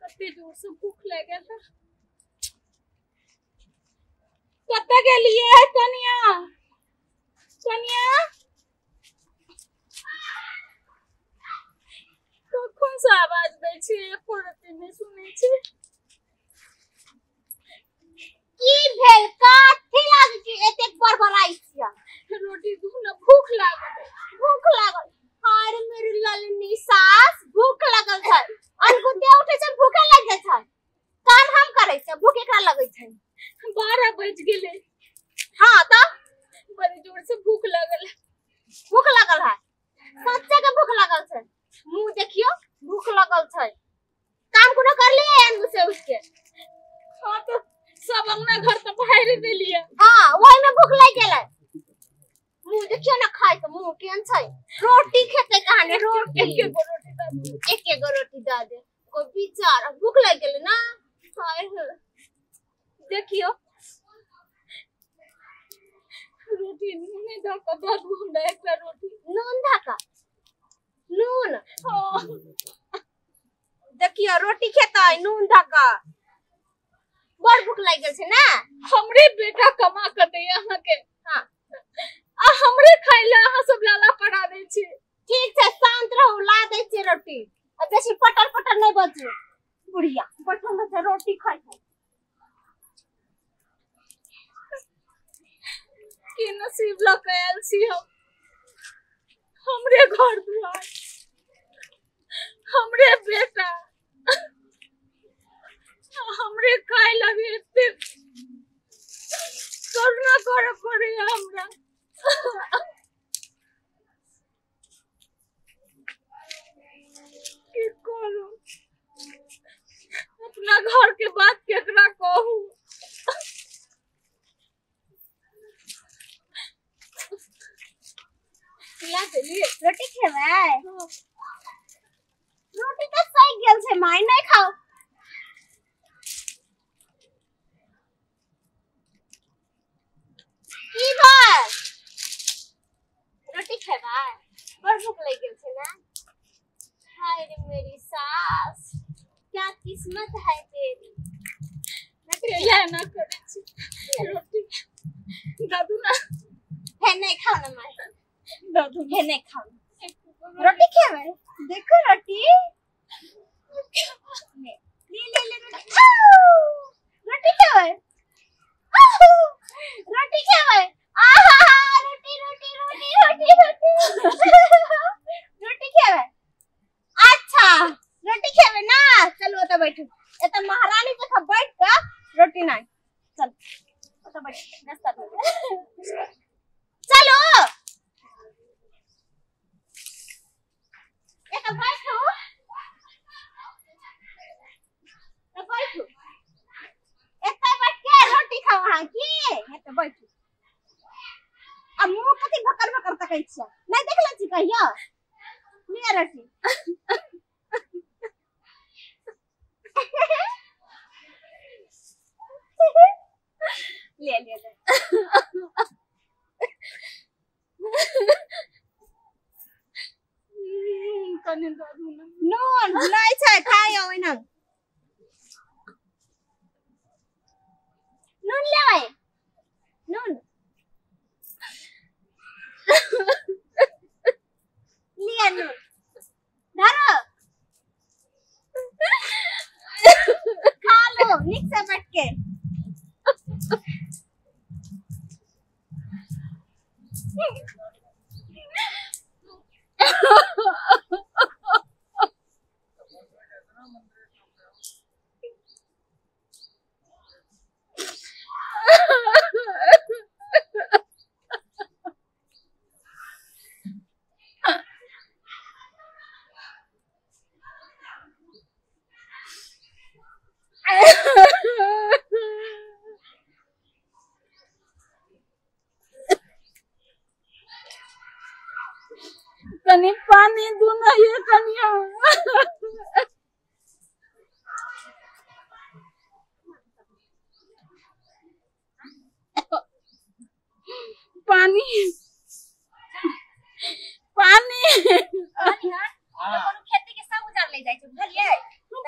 कते जोर से भूख लागल है। कतऽ गेलियै कनिया? कनिया कखन से आवाज दै छी, एको रत्ती नहि सुनै छी। की भेल? कथी लागै छी एतेक बड़बड़ाइ छियै? रोटी दू ने, भूख लागल। भूख लागल? हाय मेरी ललनी सास, भूख लागल छै। अनगुते उठै छै भूखे लागि जाइ छै। काम हम करै छियै, भूख एकरा लगै छै। 12 बज गेलै। हाँ तऽ बड़ी जोर से भूख लागल। भूख लागल है? सच्चे के भूख लागल छै? मुंह देखियो, भूख लागल छै। काम कोनो कर लिए अनगु से उठ के? हाँ तो सब अंगना घर तऽ बहारि देलियै। हाँ वही में भूख लागि गेलै। मुंह देखियो ना, खाय के मुंह केहन छै। रोटी खेतै कहानी? रोटी एके गो रोटी दऽ दू। एके गो रोटी दऽ दे। कोई बिचारा भूख लागि गेलै ना। हाय हे, देखियो रोटी नूने दऽ कऽ दऽ दू हमरा एकटा रोटी। नून धऽ नून? हाँ। देखियो रोटी खेतै नून धऽ कऽ। बड़ भूख लागि गेल छै ना? हमरे बेटा कमा कऽ दैया अहाँके। हाँ। आ हमरे खाय लए अहाँ सब लाला पड़ा दै छी। ठीक छै, शांत रहू, ला दै छियै रोटी। आ बेसी पटर पटर नहि बजू। बुढ़िया बैठल छै रोटी खाइ छै। की नसीब लऽ कऽ आयल छी हम। हमरे घर दुआर, हमरे बेटा, हमरे खाय लगे एते करुणा करऽ पड़ैया हमरा। की करू, अपना घर के बात केकरा कहू? ला देलियै। रोटी खेबै? रोटी तऽ सहि गेल छै माय, नहि खाउ। की भेल? रोटी खेबै? बड़ भूख लागि गेल छै ना? हाय रे मेरी सास, क्या किस्मत है तेरी। कैला एना करै छी? रोटी दादू ना। हे नहीं खाओ ना माय। दादू हे नहीं खाओ। रोटी खेबै? देखो रोटी, ले ले ले रोटी खाओ। रोटी खेबै? रोटी खेबै? आहा, रोटी रोटी रोटी रोटी रोटी रोटी खेबै? अच्छा रोटी खेबै ना? चलू ओतऽ बैठू। एतऽ महारानी जकाँ बैठ कऽ रोटी नहीं। चल ओतऽ बैठ, नाश्ता चलो। एतऽ बैठू, बैठू, एतऽ बैठ के रोटी खाउ अहाँ। की एतऽ बैठू। आ मुँह कथी भकर भकर तकै छियै? नहि देखले छी कहियो? लिअ रोटी। ले ले ले। नून कनि दऽ दू ना। नून नहि छै, खाइयो ओहिना। नून लेबै? नून लिअ, नून धरो, खा लो नीक से बैठ के। कनि पानी दू ना ये कनिया। पानी पानी। खेती के सब उजार ले जाइ छै, बुझलियै?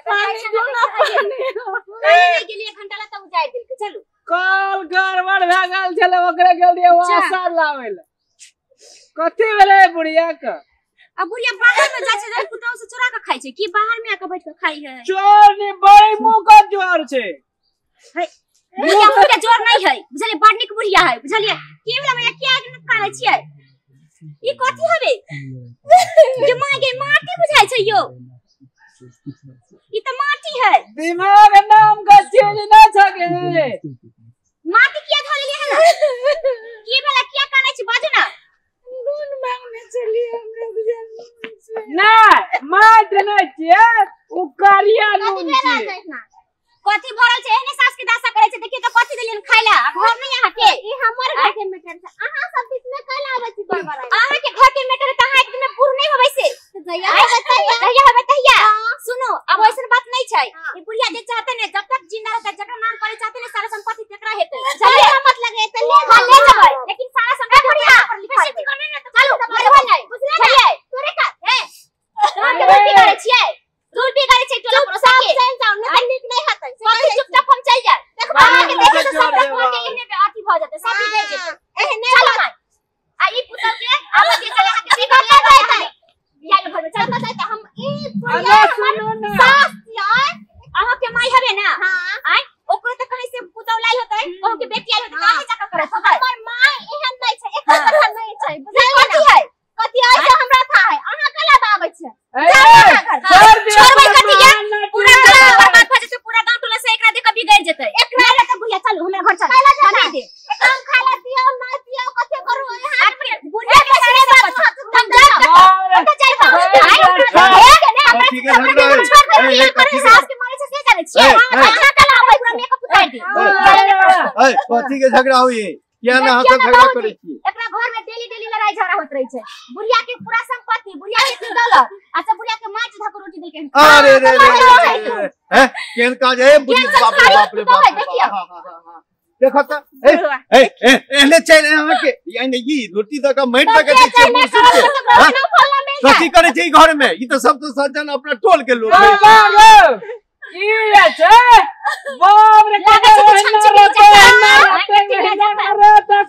पानी दो ना पानी नहीं गेलिए घंटा ला तब जाय देलकै। चलू कल गड़बड़ भए गेल छलै ओकरे गेल रहियै वासर लाबै लए। कथी भेलै बुढ़िया के? अब बुढ़िया बाहर में जाय छै जब पुतहु से चोरा के खाय छै की बाहर में आके बैठ के खाई है? चोर ने बड़ी मुंह के जोर छै। है बुढ़िया मुंह के जोर नहीं है बुझलिए, बड़ नीक बुढ़िया है बुझलिए। की भेलै मैया किया कानै छियै? ई कथी हवे जे मां गे माटी बुझाय छै यो? ई त माटी है। दिमाग नाम के चीज ना छके। माटी किया धऽ लेलियै हन? की भेलै किया कानै छी बाजू ना। नून मांगने चलिए हमरा बुझाय नै माट नै छियै उ करिया नून छियै। कथी भरल छै एहने सास के दासा करे छै। देखियो त कथी देलियन खाय ला आ घर नहीं अहाँ के। ई हमर घर के मैटर छै, अहाँ सब बीच में कैला आबै छी बड़बड़ाय? अहाँ के घर के मैटर त अहाँ एक दिन में बूढ़ नहीं होबै से जहिया होबै तहिया, जहिया होबै तहिया। सुनो अब ऐसन बात नहीं छै। ई बुढ़िया जे चाहते ने जब तक जिंदा रहते जकरा नाम करे चाहते ने सारा संपत्ति तेकरा हेतै। चलिए मत लगे त ले ले जेबै लेकिन सारा संपत्ति बुढ़िया पर लिखा देबै। चलो मरबै नहीं बुझलिए? तोरे का हे तोरा के रोटी करे छियै? रोटी करे छै टोला पड़ोसा के। चल जाउ ने त नीक नहीं हेतै। कथी चुपचाप हम चल जाए। देखो अहाँ के देखे से सब घर के एहने पे अथी भ जेतै सब बिगड़ जेतै। एहने चलो माय आ ई पुतौ के आब जे चले अहाँ के बिगड़ जेतै बियाह के घर में चल चल हम ई अरे सुनो ना सास छियै अहाँ के माय हवे ना। हां आय ओकरो त कहीं से पुतौ लायल होतै ओहो के बेटी आयल होतै काहे जाके करत होतै? हमर my एहन नहीं छै, एकर तरह नहीं छै बुझलिए ना? कथी है? कथी है से हमरा था है अहाँ कला आबै छै। छोड़बै कथी ये? पूरा गांव बर्बाद भ जेतै, पूरा गांव टोला से एकरा देख के बिगड़ जेतै। एकरा त बुढ़िया चलू हमरा घर चल। हम दे काम खाला दियो ना दियो कथी करू यहाँ बुढ़िया के सारे बात हम जाब कत जाइब कथी के झगड़ा है? कथी सास के मारे से जानै छियै अहाँ कला आबै पूरा मेकअप उतार दे। ए कथी के झगड़ा होई? किया ना हम झगड़ा करै छी? एकरा घर में डेली डेली लड़ाई झगड़ा होत रहे छै। बुढ़िया के पूरा संपत्ति बुढ़िया के दौलत अच्छा बुढ़िया के माछ धक रोटी देलकै। अरे रे रे रे हैं केन काज है बुढ़ी? बाप रे बाप रे बाप। हां हां हां देखो त ए ए एहने चल अहाँ के यानी ई रोटी द के माइट द के दै छै। कथी करै छै घर में? ई त सब तो सज्जन अपना टोल के लोग है। ई छै बाप रे कते रहते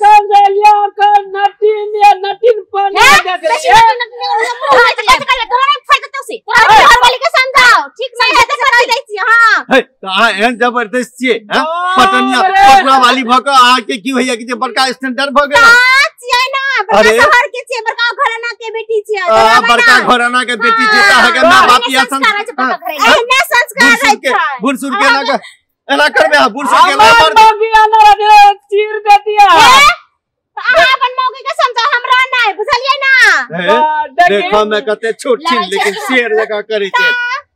कल जलिया कल नटीन या नटीन पानी देख रे। हे त अहाँ एहन जबरदस्त छियै हैं पटनिया पटना वाली भ के अहाँ के की होइया कि जे बड़का स्टैंडर्ड भ गेल छियै ना? बड़का शहर के छियै, बड़का घराना के बेटी छियै। बड़का घराना के बेटी छियै त अहाँ के मां बाप या संस्कार संस्कार रहै छै। बुढ़ सुर के ना एना करबे अहाँ बुढ़ सुर के ना मार ना चीर देतिया। अहाँ अपन मौगी के समझाउ हमरा नहीं बुझलिए ना? देखो में कते छोट छिन लेकिन शेर जका करै छै।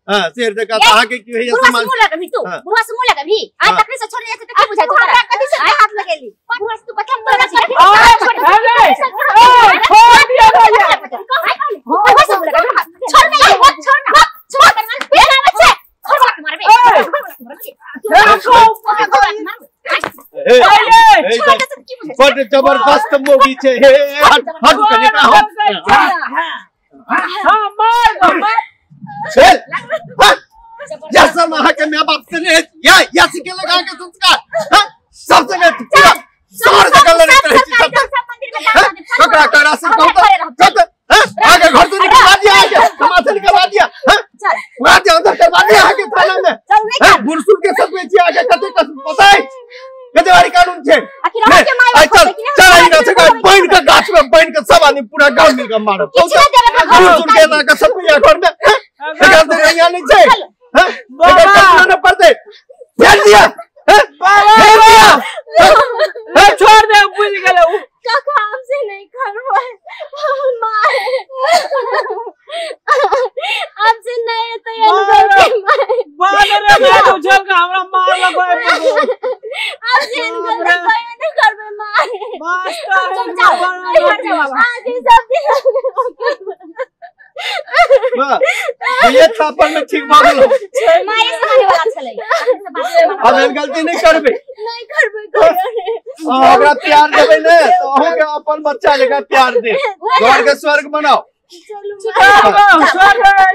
हां शेर जका त अहाँ के की होइया समाज? बुढ़वा से मुंह लगबी तू, बुढ़वा से मुंह लगबी। आ तकरे से छोड़ जाय छै त की बुझाय छै तोरा? कथी से हाथ लगेली? बुढ़वा से तू कथी मुंह लगै छै? ए छोड़ दिया भैया। बुढ़वा से मुंह लगबी छोड़ दे छोड़ ना छोड़ कर मार ए ना बच्चे छोड़ के मारबे ए बड़ जबरदस्त मूवी छै। हे हट हट कने का हो। हां मार मार चल जैसा वहां के मां बाप से ने या सीखे लगा के संस्कार हां सब जगह पूरा सार जगह लड़ते रहे सब मंदिर में डाल दे ककरा करा से कहू तो हां आगे घर से निकलवा दिया, आगे समाज से निकलवा दिया, हां चल वहां के अंदर करवा दिया आगे थाना में। चल नहीं हां बुढ़ सुर के सब बेची आगे कते पता है कते वाली कानून छै। आखिर हम के my चल चल आई ना सका बन के गाछ में बन के सब आदमी पूरा गांव मिल के मारब। किछ ना देबे घर बुढ़ सुर के ना के सब या घर में एकर तो यहाँ नहीं छै। हां एकर कतना न पड़ते फेर दिया फेर दिया छोड़ दे बुझ गेलै उ। काका हमसे नहीं करबै माय हमसे नहीं तो ये गलती माय बाप रे मार उछल के हमरा मार लगै हमसे गलती कोई नहीं करबै माय। मास्टर चल जाओ आज ई सब दिन ये थापड़ में ठीक भऽ गेलौ। माय से मारे वाला छलै। अब एहन गलती नहीं करबै। नहीं करबै कहियो। ओकरा प्यार देबै ने त अहूँ के अपन बच्चा जकाँ प्यार दे। घर के स्वर्ग बनाओ। चलू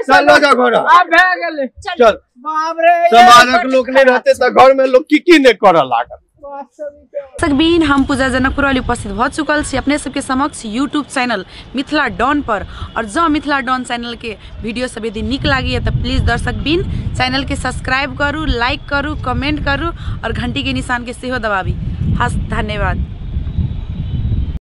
चल लो जाओ घर। आब भए गेलै। चल। बाप रे, समाजक लोक नहि रहते तऽ घर में लोक की की नहि करऽ लागल। दर्शकबिन, हम पूजा जनकपुर वाली उपस्थित भऽ चुकल छी अपने सबके समक्ष यूट्यूब चैनल मिथिला डॉन पर। और जँ मिथिला डॉन चैनल के वीडियो सब यदि नीक लागैए तऽ प्लीज दर्शकबिन चैनल के सब्सक्राइब करू, लाइक करू, कमेंट करू और घंटी के निशान के सेहो दबाबी। हस, धन्यवाद।